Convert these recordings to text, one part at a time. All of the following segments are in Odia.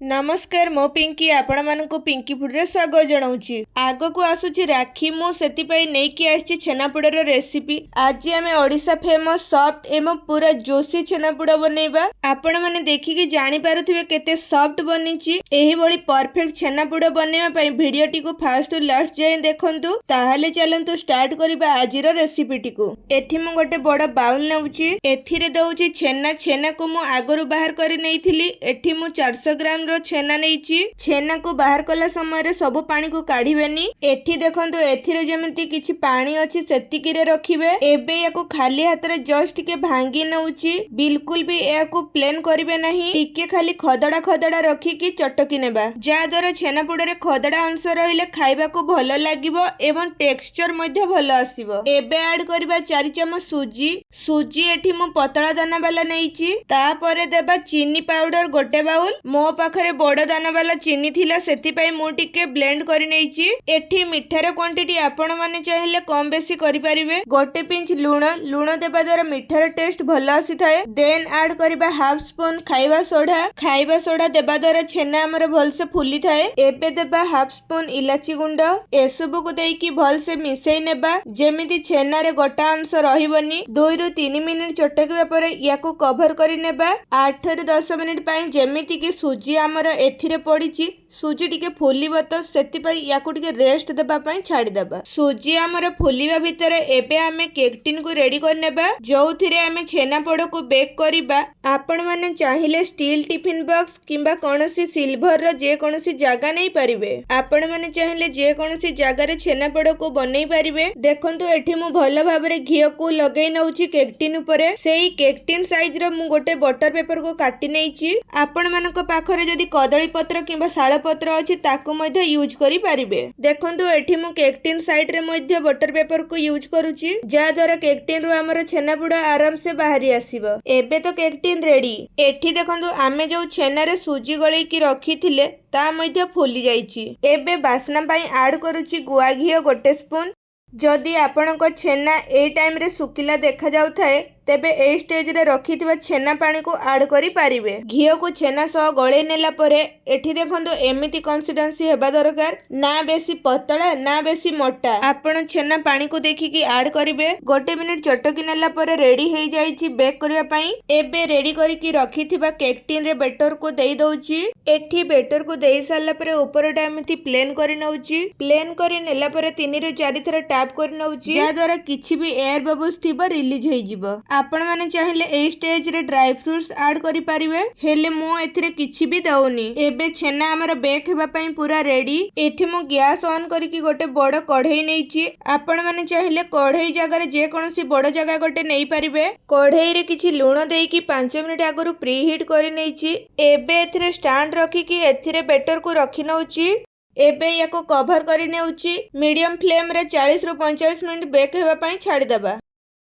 ନମସ୍କାର, ମୁଁ ପିଙ୍କି, ଆପଣମାନଙ୍କୁ ପିଙ୍କି ଫୁଡ଼ରେ ସ୍ୱାଗତ ଜଣାଉଛି। ଆଗକୁ ଆସୁଛି ରାକ୍ଷୀ, ମୁଁ ସେଥିପାଇଁ ନେଇକି ଆସିଛି ଛେନାପୋଡ଼ର ରେସିପି। ଆଜି ଆମେ ଓଡ଼ିଶା ଫେମସ୍ ସଫ୍ଟ ଏବଂ ପୁରା ଜୁସି ଛେନାପୋଡ଼ ବନେଇବା। ଆପଣମାନେ ଦେଖିକି ଜାଣିପାରୁଥିବେ କେତେ ସଫ୍ଟ ବନିଛି। ଏହିଭଳି ପରଫେକ୍ଟ ଛେନାପୋଡ଼ ବନେଇବା ପାଇଁ ଭିଡ଼ିଓଟିକୁ ଫାଷ୍ଟ ଟୁ ଲାଷ୍ଟ ଯାଏଁ ଦେଖନ୍ତୁ। ତାହେଲେ ଚାଲନ୍ତୁ ଷ୍ଟାର୍ଟ କରିବା ଆଜିର ରେସିପିଟିକୁ। ଏଠି ମୁଁ ଗୋଟେ ବଡ଼ ବାଉଲ ନେଉଛି, ଏଥିରେ ଦଉଛି ଛେନା। ଛେନାକୁ ମୁଁ ଆଗରୁ ବାହାର କରି ନେଇଥିଲି। ଏଠି ମୁଁ 400 ଗ୍ରାମର ଛେନା ନେଇଛି। ଛେନାକୁ ବାହାର କଲା ସମୟରେ ସବୁ ପାଣିକୁ କାଢିବେନି। ଏଠି ଦେଖନ୍ତୁ, ଏଥିରେ ଯେମିତି କିଛି ପାଣି ଅଛି ସେତିକିରେ ରଖିବେ। ଏବେ ୟାକୁ ଖାଲି ହାତରେ ଜଷ୍ଟ ଟିକେ ଭାଙ୍ଗି ନେଉଛି। ବିଲକୁଲ ବି ଏହାକୁ ପ୍ଲେନ୍ କରିବେ ନାହିଁ, ଟିକେ ଖାଲି ଖଦଡା ଖଦଡା ରଖିକି ଚଟକି ନେବା, ଯାହାଦ୍ୱାରା ଛେନାପୋଡ଼ରେ ଖଦଡା ଅଂଶ ରହିଲେ ଖାଇବାକୁ ଭଲ ଲାଗିବ ଏବଂ ଟେକ୍ସଚର ମଧ୍ୟ ଭଲ ଆସିବ। ଏବେ ଆଡ୍ କରିବା 4 ଚାମଚ ସୁଜି। ସୁଜି ଏଠି ମୁଁ ପତଳା ଦାନା ବାଲା ନେଇଛି। ତାପରେ ଦେବା ଚିନି ପାଉଡର ଗୋଟେ ବାଉଲ। ମୋ ପାଖରେ ବଡ ଦାନା ବାଲା ଚିନି ଥିଲା, ସେଥିପାଇଁ ମୁଁ ଟିକେ ବ୍ଲେଣ୍ଡ କରି ନେଇଛି। ଏଠି ମିଠାର କ୍ୱାଣ୍ଟିଟି ଆପଣମାନେ ଚାହିଁଲେ କମ ବେଶୀ କରିପାରିବେ। ଗୋଟେ ପିଞ୍ଚ ଲୁଣ। ଲୁଣ ଦେବା ଦ୍ୱାରା ମିଠାର ଟେଷ୍ଟ ଭଲ ଆସିଥାଏ। ଦେନ୍ ଆଡ୍ କରିବା ହାଫ ସ୍ପୁନ ଖାଇବା ସୋଢା। ଖାଇବା ସୋଢା ଦେବା ଦ୍ୱାରା ଛେନା ଆମର ଭଲସେ ଫୁଲିଥାଏ। ଏବେ ଦେବା ହାଫ ସ୍ପୁନ ଇଲାଚି ଗୁଣ୍ଡ। ଏସବୁକୁ ଦେଇକି ଭଲସେ ମିଶେଇ ନେବା, ଯେମିତି ଛେନାରେ ଗୋଟା ଅଂଶ ରହିବନି। 2ରୁ 3 ମିନିଟ ଚଟକିବା ପରେ ୟାକୁ କଭର କରି ନେବା 8ରୁ 10 ମିନିଟ ପାଇଁ। ଯେମିତିକି ସୁଜି ଆମର ଏଥିରେ ପଡ଼ିଛି, ସୁଜି ଟିକେ ଫୁଲିବ ତ, ସେଥିପାଇଁ ୟାକୁ ଟିକେ ରେଷ୍ଟ ଦେବା ପାଇଁ ଛାଡ଼ିଦେବା। ସୁଜି ଆମର ଫୁଲିବା ଭିତରେ ଏବେ ଆମେ କେକ୍ ଟିନ୍କୁ ରେଡି କରିନେବା, ଯୋଉଥିରେ ଆମେ ଛେନାପୋଡ଼କୁ ବେକ୍ କରିବା। ଆପଣମାନେ ଚାହିଁଲେ ଷ୍ଟିଲ୍ ଟିଫିନ୍ ବକ୍ସ କିମ୍ବା କୌଣସି ସିଲଭରର ଯେକୌଣସି ଜାଗା ନେଇପାରିବେ। ଆପଣମାନେ ଚାହିଁଲେ ଯେକୌଣସି ଜାଗାରେ ଛେନାପୋଡ଼କୁ ବନେଇ ପାରିବେ। ଦେଖନ୍ତୁ, ଏଠି ମୁଁ ଭଲ ଭାବରେ ଘିଅକୁ ଲଗେଇ ନେଉଛି କେକ୍ ଟିନ୍ ଉପରେ। ସେଇ କେକ୍ ଟିନ୍ ସାଇଜର ମୁଁ ଗୋଟେ ବଟର ପେପରକୁ କାଟି ନେଇଛି। ଆପଣମାନଙ୍କ ପାଖରେ ଯଦି କଦଳୀ ପତ୍ର କିମ୍ବା ଶାଳ ପତ୍ର ଅଛି, ତାକୁ ମଧ୍ୟ ୟୁଜ୍ କରିପାରିବେ। ଦେଖନ୍ତୁ, ଏଠି ମୁଁ କେକ୍ ଟିନ୍ ସାଇଡରେ ମଧ୍ୟ ବଟର ପେପରକୁ ୟୁଜ୍ କରୁଛି, ଯାହାଦ୍ୱାରା କେକ୍ ଟିନ୍ ରୁ ଆମର ଛେନାପୋଡ଼ ଆରାମସେ ବାହାରି ଆସିବ। ଏବେ ତ କେକ୍ ଟିନ୍ ରେଡି। ଏଠି ଦେଖନ୍ତୁ, ଆମେ ଯୋଉ ଛେନାରେ ସୁଜି ଗୋଳେଇକି ରଖିଥିଲେ, ତା ମଧ୍ୟ ଫୁଲି ଯାଇଛି। ଏବେ ବାସ୍ନା ପାଇଁ ଆଡ୍ କରୁଛି ଗୁଆ ଘିଅ ଗୋଟେ ସ୍ପୁନ। ଯଦି ଆପଣଙ୍କ ଛେନା ଏଇ ଟାଇମରେ ଶୁଖିଲା ଦେଖାଯାଉଥାଏ, ତେବେ ଏଇ ଷ୍ଟେଜରେ ରଖିଥିବା ଛେନା ପାଣିକୁ ଆଡ୍ କରିପାରିବେ। ଘିଅକୁ ଛେନା ସହ ଗୋଳେଇ ନେଲା ପରେ ଏଠି ଦେଖନ୍ତୁ, ଏମିତି କନସିଷ୍ଟେନ୍ସି ହେବା ଦରକାର, ନା ବେଶୀ ପତଳା ନା ବେଶୀ ମୋଟା। ଆପଣ ଛେନା ପାଣିକୁ ଦେଖିକି ଆଡ୍ କରିବେ। ଗୋଟେ ମିନିଟ ଚଟକି ନେଲା ପରେ ରେଡି ହେଇଯାଇଛି ବେକ୍ କରିବା ପାଇଁ। ଏବେ ରେଡି କରିକି ରଖିଥିବା କେକ୍ ଟିନରେ ବେଟରକୁ ଦେଇ ଦଉଛି। ଏଠି ବେଟରକୁ ଦେଇ ସାରିଲା ପରେ ଉପରଟା ଏମିତି ପ୍ଲେନ୍ କରି ନେଉଛି। ପ୍ଲେନ୍ କରି ନେଲା ପରେ 3ରୁ 4 ଥର ଟ୍ୟାପ୍ କରି ନେଉଛି, ଯାହାଦ୍ୱାରା କିଛି ବି ଏୟାର ବବଲ୍ସ ଥିବ ରିଲିଜ ହେଇଯିବ। ଆପଣମାନେ ଚାହିଁଲେ ଏଇ ଷ୍ଟେଜରେ ଡ୍ରାଇ ଫ୍ରୁଟ୍ସ ଆଡ୍ କରିପାରିବେ, ହେଲେ ମୁଁ ଏଥିରେ କିଛି ବି ଦଉନି। ଏବେ ଛେନା ଆମର ବେକ୍ ହେବା ପାଇଁ ପୁରା ରେଡି। ଏଠି ମୁଁ ଗ୍ୟାସ୍ ଅନ୍ କରିକି ଗୋଟେ ବଡ କଢେଇ ନେଇଛି। ଆପଣମାନେ ଚାହିଁଲେ କଢେଇ ଜାଗାରେ ଯେକୌଣସି ବଡ ଜାଗା ଗୋଟେ ନେଇପାରିବେ। କଢେଇରେ କିଛି ଲୁଣ ଦେଇକି 5 ମିନିଟ ଆଗରୁ ପ୍ରି ହିଟ୍ କରି ନେଇଛି। ଏବେ ଏଥିରେ ଷ୍ଟାଣ୍ଡ ରଖିକି ଏଥିରେ ବେଟରକୁ ରଖି ନେଉଛି। ଏବେ ୟାକୁ କଭର କରି ନେଉଛି। ମିଡିୟମ ଫ୍ଲେମରେ 40ରୁ 45 ମିନିଟ ବେକ୍ ହେବା ପାଇଁ ଛାଡ଼ିଦେବା।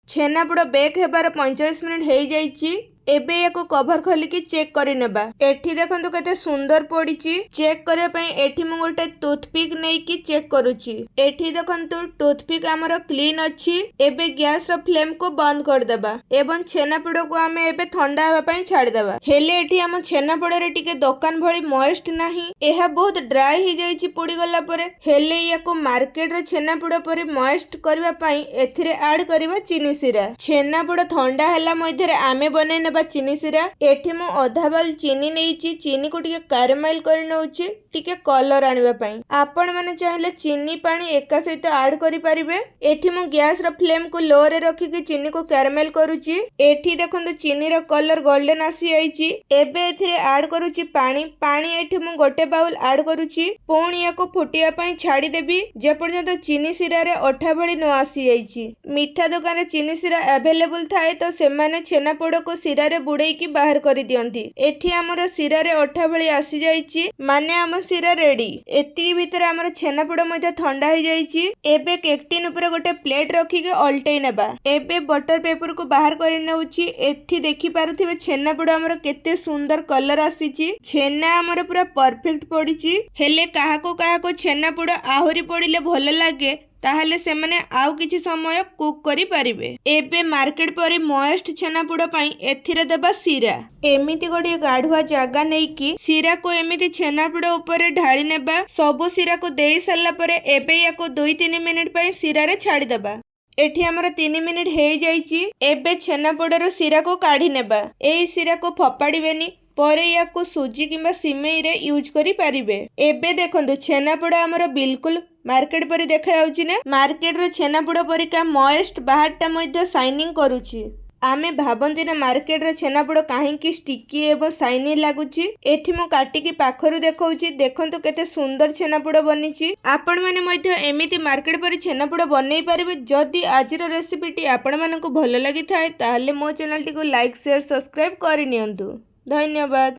ଛେନାପୋଡ଼ ବେକ୍ ହେବାର 45 ମିନିଟ ହେଇଯାଇଛି। ଏବେ ୟାକୁ କଭର ଖୋଲିକି ଚେକ୍ କରିନେବା। ଏଠି ଦେଖନ୍ତୁ, କେତେ ସୁନ୍ଦର ପଡ଼ିଛି। ଚେକ୍ କରିବା ପାଇଁ ଏଠି ମୁଁ ଗୋଟେ ଟୁଥପିକ୍ ନେଇକି ଚେକ୍ କରୁଛି। ଏଠି ଦେଖନ୍ତୁ, ଟୁଥପିକ୍ ଆମର କ୍ଲିନ୍ ଅଛି। ଏବେ ଗ୍ୟାସର ଫ୍ଲେମକୁ ବନ୍ଦ କରିଦେବା ଏବଂ ଛେନାପୋଡ଼କୁ ଆମେ ଏବେ ଥଣ୍ଡା ହେବା ପାଇଁ ଛାଡ଼ିଦେବା। ହେଲେ ଏଠି ଆମ ଛେନାପୋଡ଼ରେ ଟିକେ ଦୋକାନ ଭଳି ମଏଷ୍ଟ ନାହିଁ। ଏହା ବହୁତ ଡ୍ରାଏ ହେଇଯାଇଛି ପୋଡ଼ିଗଲା ପରେ। ହେଲେ ୟାକୁ ମାର୍କେଟର ଛେନାପୋଡ଼ ପରି ମଏଷ୍ଟ କରିବା ପାଇଁ ଏଥିରେ ଆଡ୍ କରିବା ଚିନି ଶିରା। ଛେନାପୋଡ଼ ଥଣ୍ଡା ହେଲା ମଧ୍ୟରେ ଆମେ ବନେଇ ନେବା ଚିନି ଶିରା। ଏଠି ମୁଁ ଅଧା ବାଉଲ ଚିନି ନେଇଛି। ଚିନିକୁ ଟିକେ କାରାମାଇଲ କରି ନେଉଛି, ଟିକେ କଲର ଆଣିବା ପାଇଁ। ଆପଣମାନେ ଚାହିଁଲେ ଚିନି ପାଣି ଏକା ସହିତ ଆଡ୍ କରିପାରିବେ। ଏଠି ମୁଁ ଗ୍ୟାସର ଫ୍ଲେମକୁ ଲୋରେ ରଖିକି ଚିନିକୁ କ୍ୟାରାମେଲ କରୁଛି। ଏଠି ଦେଖନ୍ତୁ, ଚିନିର କଲର ଗୋଲ୍ଡେନ ଆସିଯାଇଛି। ଏବେ ଏଥିରେ ଆଡ୍ କରୁଛି ପାଣି। ପାଣି ଏଠି ମୁଁ ଗୋଟେ ବାଉଲ ଆଡ୍ କରୁଛି। ପୁଣି ୟାକୁ ଫୁଟିବା ପାଇଁ ଛାଡ଼ିଦେବି, ଯେପର୍ଯ୍ୟନ୍ତ ଚିନି ଶିରାରେ ଅଠା ଭଳି ନ ଆସିଯାଇଛି। ମିଠା ଦୋକାନରେ ଚିନି ଶିରା ଆଭେଲେବୁଲ ଥାଏ ତ ସେମାନେ ଛେନାପୋଡ଼କୁ ଶିରାରେ ବୁଡେଇକି ବାହାର କରିଦିଅନ୍ତି। ଏଠି ଆମର ଶିରାରେ ଅଠା ଭଳି ଆସିଯାଇଛି, ମାନେ ଆମ ଶିରା ରେଡି। ଏତିକି ଭିତରେ ଆମର ଛେନାପୋଡ଼ ମଧ୍ୟ ଥଣ୍ଡା ହେଇଯାଇଛି। ଏବେ କେକ୍ ଟିନ୍ ଉପରେ ଗୋଟେ ପ୍ଲେଟ ରଖିକି ଅଲଟେଇ ନେବା। ଏବେ ବଟର ପେପରକୁ ବାହାର କରି ନେଉଛି। ଏଠି ଦେଖିପାରୁଥିବେ, ଛେନାପୋଡ଼ ଆମର କେତେ ସୁନ୍ଦର କଲର ଆସିଛି। ଛେନା ଆମର ପୁରା ପରଫେକ୍ଟ ପଡ଼ିଛି। ହେଲେ କାହାକୁ କାହାକୁ ଛେନାପୋଡ଼ ଆହୁରି ପଡ଼ିଲେ ଭଲ ଲାଗେ, ତାହେଲେ ସେମାନେ ଆଉ କିଛି ସମୟ କୁକ୍ କରିପାରିବେ। ଏବେ ମାର୍କେଟ ପରି ମଏଷ୍ଟ ଛେନାପୋଡ଼ ପାଇଁ ଏଥିରେ ଦେବା ଶିରା। ଏମିତି ଗୋଟିଏ ଗାଢ଼ୁଆ ଜାଗା ନେଇକି ଶିରାକୁ ଏମିତି ଛେନାପୋଡ଼ ଉପରେ ଢାଳି ନେବା। ସବୁ ଶିରାକୁ ଦେଇ ସାରିଲା ପରେ ଏବେ ୟାକୁ 2-3 ମିନିଟ୍ ପାଇଁ ଶିରାରେ ଛାଡ଼ିଦେବା। ଏଠି ଆମର 3 ମିନିଟ୍ ହେଇଯାଇଛି। ଏବେ ଛେନାପୋଡ଼ରୁ ଶିରାକୁ କାଢ଼ି ନେବା। ଏଇ ଶିରାକୁ ଫୋପାଡ଼ିବେନି, ପରେ ୟାକୁ ସୁଜି କିମ୍ବା ସିମେଇରେ ୟୁଜ୍ କରିପାରିବେ। ଏବେ ଦେଖନ୍ତୁ, ଛେନାପୋଡ଼ ଆମର ବିଲକୁଲ ମାର୍କେଟ ପରି ଦେଖାଯାଉଛି ନା? ମାର୍କେଟର ଛେନାପୋଡ଼ ପରିକା ମଏଷ୍ଟ, ବାହାରଟା ମଧ୍ୟ ସାଇନିଂ କରୁଛି। ଆମେ ଭାବନ୍ତି ନା, ମାର୍କେଟର ଛେନାପୋଡ଼ କାହିଁକି ଷ୍ଟିକି ଏବଂ ସାଇନି ଲାଗୁଛି? ଏଠି ମୁଁ କାଟିକି ପାଖରୁ ଦେଖାଉଛି। ଦେଖନ୍ତୁ, କେତେ ସୁନ୍ଦର ଛେନାପୋଡ଼ ବନିଛି। ଆପଣମାନେ ମଧ୍ୟ ଏମିତି ମାର୍କେଟ ପରି ଛେନାପୋଡ଼ ବନେଇ ପାରିବେ। ଯଦି ଆଜିର ରେସିପିଟି ଆପଣମାନଙ୍କୁ ଭଲ ଲାଗିଥାଏ, ତାହେଲେ ମୋ ଚ୍ୟାନେଲଟିକୁ ଲାଇକ୍, ସେୟାର, ସବସ୍କ୍ରାଇବ୍ କରିନିଅନ୍ତୁ। ଧନ୍ୟବାଦ।